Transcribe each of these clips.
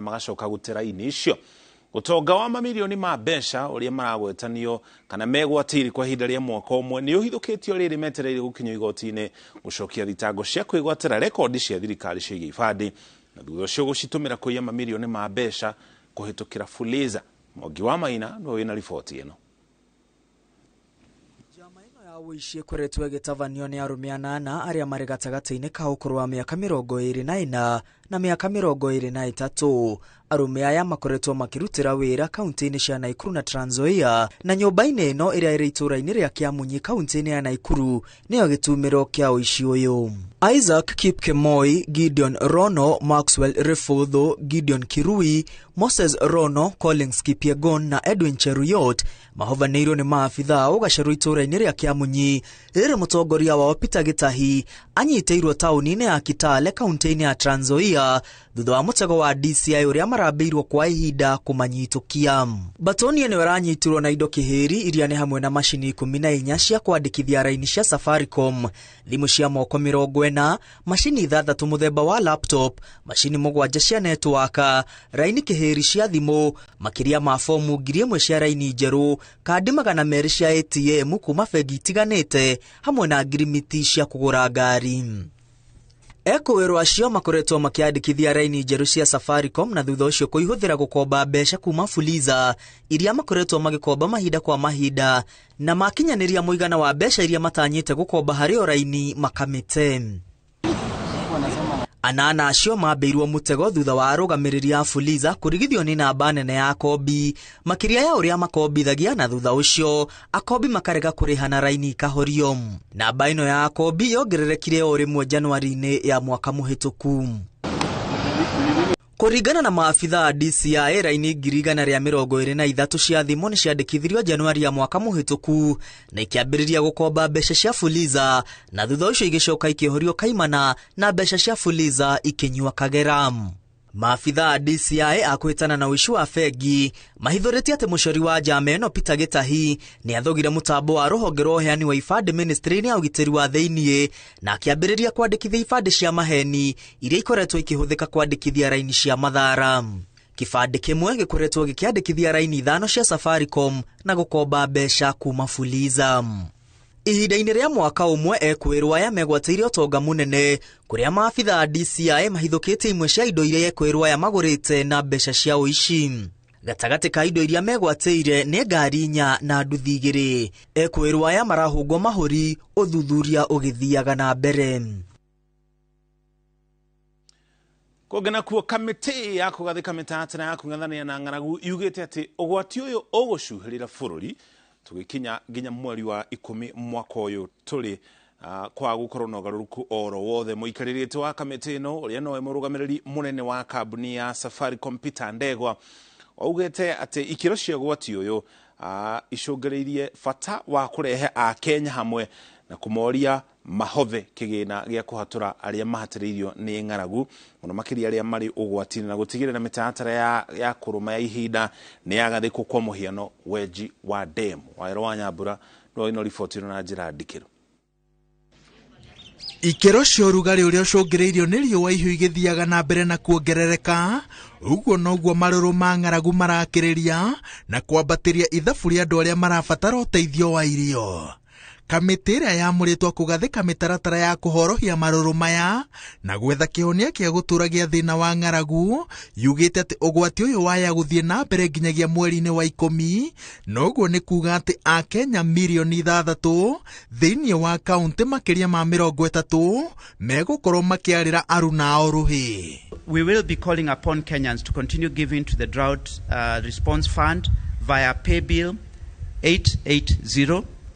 Magacoka gũte raini icio. Ũtonga wa mamirioni ma mbeca ũrĩa maragwetanio kana megwatĩire kwa ihinda rĩa mwaka ũmwe nĩ ũhithũkĩtio rĩrĩ metereire gũkinyio igoti-inĩ gũcokia thitango cia kwĩgwatĩra rekondi cia thirikari ciĩgiĩ ibandĩ na thutha ũcio gũcitũmĩra kũiya mamirioni ma mbeca kũhĩtũkĩra Fuliza. Mwangi wa Maina nĩwe wĩna riboti ĩno. Njama ĩno ya ũici ĩkoretwo ĩgĩtabanio nĩ arũme anana arĩa marĩ gatagatĩ-inĩ ka ũkũrũ wa mĩaka 24 na mĩaka 23. Arũme aya makoretwo makĩrutĩra wĩra kaunti-inĩ cia Naikuru na Trans Nzoia, na nyũmba-inĩ ĩno ĩrĩa ĩrĩ itũũra-inĩ rĩa Kĩamunyi kaunti-inĩ ya Naikuru nĩyo gĩtumĩro kĩa ũici ũyũ. Isaac Kipkemoi, Gideon Rono, Maxwell Refutho, Gideon Kirui, Moses Rono, Collins Kipyegon na Edwin Cheruyot mahovanĩirwo nĩ maabithaa ũgacerwo itũũra-inĩ rĩa Kĩamunyi rĩrĩ mũtongoria wao Peter Gĩtahi anyitĩirwo taũni-inĩ ya Kitale kaunti-inĩ ya Trans Nzoia thutha wa mũtego wa DCI ũrĩa marambĩirwo kwa ihinda kũmanyitũkia. Batoni ĩno ĩranyitirwo na indo kĩhĩri iria nĩ hamwe na macini 14 cia kwandĩkithia raini cia Safaricom, thimũ cia moko 40, macini 6 mũthemba wa laptop, macini 7 cia network, raini kĩhĩri cia thimũ, makĩria ma fomu 1000 cia raini njerũ, kandi 200 cia ATM kuma bengi itiganĩte hamwe na ngirimiti cia kũgũra ngari. Ekũĩrwo acio makoretwo makĩandĩkithia raini njerũ cia Safaricom na thutha ũcio kũihũthĩra gũkomba mbeca kuma Fuliza iria makoretwo magĩkomba mahinda kwa mahinda na makinyanĩria mũigana wa mbeca iria matanyĩte gũkomba harĩ o raini makamĩte. Anana acio mambĩirwo mũtego thutha wa arũgamĩrĩri a Fuliza kũrigithio nĩ namba nene ya akombi makĩria ya ũrĩa makombithagia na thutha ũcio akombi makarega kũrĩha na raini ikahorio. Namba ĩno ya akombi yongererekire o rĩmwe Januari-inĩ ya mwaka mũhĩtũku. Kũringana na maabithaa a DCI, raini 123 cia thimũ nĩ ciandĩkithirio Januari ya mwaka mũhĩtũku na ikĩambĩrĩria gũkomba mbeca cia Fuliza na thutha ũcio igĩcoka ikĩhorio kaimana na mbeca cia Fuliza ikĩnyua kagera. Maabithaa a DCI a kũhĩtana na ũici wa bengi mahithũrĩtie atĩ mũcori wa njama ĩno Peter Gĩtahi nĩ athogire mũtambo wa rũhonge rwa ũheani wa ibandĩ ministry-inĩ ya ũgitĩri wa thĩiniĩ na akĩambĩrĩria kwandĩkithia ibandĩ cia maheni iria ikoretwo ikĩhũthĩka kwandĩkithia raini cia mathara. Kĩbandĩ kĩmwe gĩkoretwo gĩkĩandĩkithia raini 5 cia Safaricom na gũkomba mbeca kuma Fuliza. Ihinda-inĩ rĩa mwaka ũmwe ekũĩrwo aya megwatĩire ũtonga mũnene kũrĩa maabithaa a DCI mahithũkĩtie imwe cia indo iria ekũĩrwo aya magũrĩte na mbeca cia ũici. Gatagatĩ ka indo iria megwatĩire nĩ ngari 4 na nduthi 2. Ekũĩrwo aya marahũngwo mahũri ũthuthuria ũgĩthiaga na mbere. Kũngĩ nakuo kamĩtĩ ya kũgathĩka mĩtaratara ya kũng'ethanĩra na ng'aragu yugĩte atĩ ũgwati ũyũ ũgũcuhĩrĩra bũrũri tũgĩkinya nginya mweri wa 10 mwaka ũyũ tũrĩ kwa gũkorwo na ũgarũrũku oro wothe. Mũikarĩrĩte wa kamĩtĩ ĩno ũrĩa nowe mũrũgamĩrĩri mũnene wa kambuni ya Safaricom Peter Ndegwa augĩte atĩ ikĩro cia ũgwati ũyũ icũngĩrĩirie bata wa kũrehe Akenya hamwe na kũmoria mahothe kĩgĩna gĩa kũhatũra arĩa mahatĩrĩirio nĩ ng'aragu mũno makĩria arĩa marĩ ũgwati-inĩ na gũtigĩrĩra mĩtaratara ya kũrũma ya ihinda nĩ yagathĩkwo kwa mũhiano wenji wa demu. Waero wa Nyambura no ĩno riboti ĩno na njĩra ndikĩru. Ikĩro cia ũrugarĩ ũrĩa ũcũngĩrĩirio nĩ riũa ihiũ igĩthiaga na mbere na kuongerereka, ũguo noguo marũrũ ma ng'aragu marakĩrĩria na kwambatĩria ithabu rĩa andũ arĩa marabatara ũteithio wa irio. Kamĩtĩ ĩrĩa yamũrĩtwo kũgathĩka mĩtaratara ya kũhorohia marũrũ maya na gwetha kĩhonia kĩa gũtũũra gĩa thĩna wa ng'aragu yugĩte atĩ ũgwati ũyũ waya gũthiĩ na mbere nginyagia mweri-inĩ wa 10, noguo nĩ kuuga atĩ Akenya mirioni 6 thĩinĩ wa kaunti makĩria ma 30 megũkorwo makĩarĩra aruna ao rũhĩ. We will be calling upon Kenyans to continue giving to the Drought Response Fund via paybill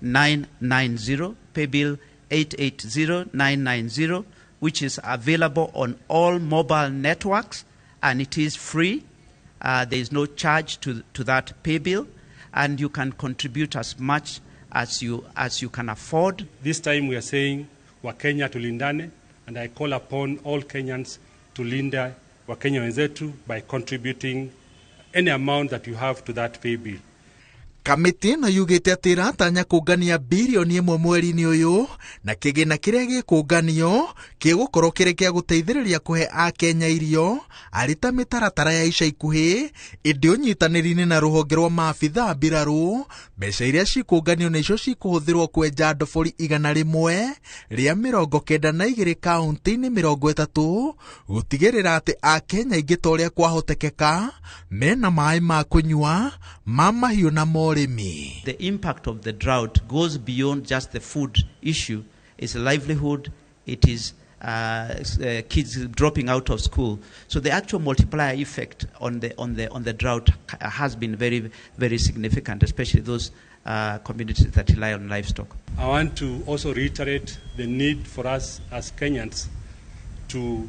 880990, paybill 880990, which is available on all mobile networks and it is free. There is no charge to that paybill, and you can contribute as much as you can afford. This time we are saying Wakenya tulindane, and I call upon all Kenyans to linda Wakenya wenzetu by contributing any amount that you have to that paybill. Kamĩtĩ ĩno yugĩte atĩ ĩratanya kũngania birioni 1 mweri-inĩ ũyũ, na kĩgĩna kĩrĩa gĩkũnganio gĩgũkorwo kĩrĩ kĩa gũteithĩrĩria kũhe Akenya irio arĩ ta mĩtaratara ya ica ikuhĩ, ĩndĩ ũnyitanĩri-inĩ na rũhonge rwa maabithaa mbirarũ, mbeca iria cikũnganio nĩcio cikũhũthĩrwo kwenja ndobori 192 kaunti-inĩ 30 gũtigĩrĩra atĩ Akenya aingĩ ta ũrĩa kwahotekeka mena maĩ ma kũnyua ma mahiũ na morĩmi. The impact of the drought goes beyond just the food issue. It's a livelihood, it is kids dropping out of school. So the actual multiplier effect on the drought has been very, very significant, especially those communities that rely on livestock. I want to also reiterate the need for us as Kenyans to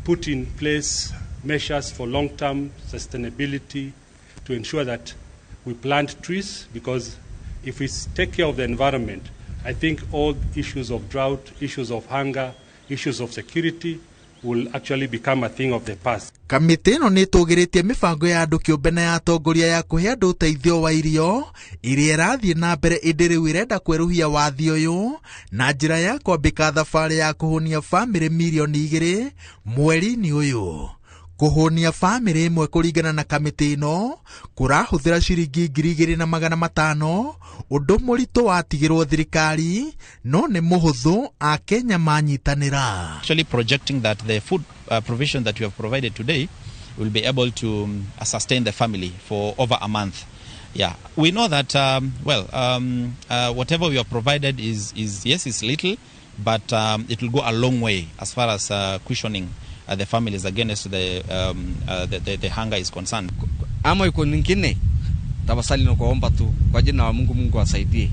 put in place measures for long-term sustainability to ensure that we plant trees, because if we take care of the environment, I think all issues of drought, issues of hunger, issues of security will actually become a thing of the past. Kamĩtĩ ĩno nĩ ĩtũgĩrĩtie mĩbango ya andũ kĩũmbe na ya atongoria ya kũhe andũ ũteithio wa irio iria ĩrathiĩ na mbere, ĩndĩ rĩu ĩrenda kwerũhia wathi ũyũ na njĩra ya kwambĩka thabarĩ ya kũhũnia bamĩrĩ mirioni 2 mweri-inĩ ũyũ. Kũhũnia bamĩrĩ ĩmwe kũringana na kamĩtĩ ĩno kũrahũthĩra ciringi 2,500, ũndũ mũritũ watigĩrwo thirikari no nĩ mũhũthũ Akenya manyitanĩra. Actually projecting that the food provision that we have provided today will be able to sustain the family for over a month. Yeah, we know that whatever we have provided is yes, it's little, but it will go a long way as far as cushioning the families against the hunger is concerned. Ama iko nyingine tafadhali nakuomba tu kwa jina la Mungu, Mungu asaidie,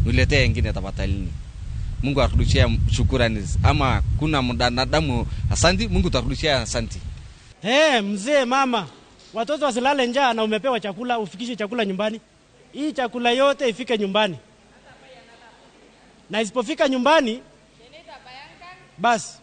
niletee nyingine tafadhali. Mungu arudishie shukrani, ama kuna mwanadamu asanti, Mungu tarudishia asanti. Hey, mzee, mama, watoto wasilale njaa na umepewa chakula, ufikishe chakula nyumbani. Hii chakula yote ifike nyumbani. Na isipofika nyumbani, basi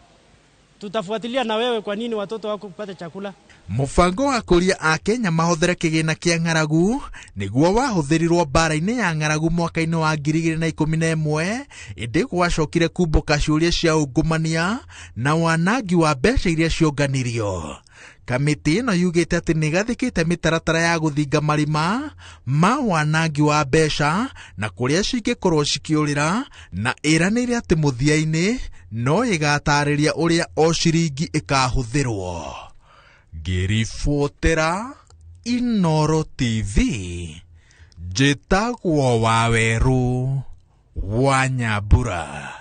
tutafuatilia na wewe kwa nini watoto wako kupata chakula. Mũbango wa kũria Akenya mahũthĩre kĩgĩna kĩa ng'aragu nĩguo wahũthĩrirwo mbara-inĩ ya ng'aragu mwaka-inĩ wa 2011, ĩndĩ gwacokire kumbũka ciũria cia ungumania na wanangi wa mbeca iria cionganirio. Kamĩtĩ ĩno yugĩte atĩ nĩ ĩgathĩkĩte mĩtaratara ya gũthinga marima ma wanangi wa mbeca na kũrĩa cingĩkorwo cikĩũrĩra, na ĩranĩire atĩ mũthia-inĩ no ĩgatarĩria ũrĩa o ciringi ĩkahũthĩrwo. Ngĩribotera Inooro TV, njĩtagwo Wawerũ wa Nyambura.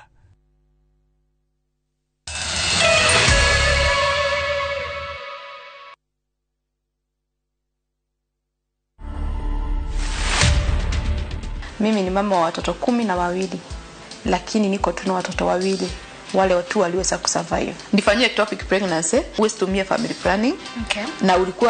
Mimi ni mama wa watoto 12, lakini niko tu na watoto 2 wale watu waliweza kusurvive. Nifanyie ectopic pregnancy, usitumie family planning. Okay. Na ulikuwa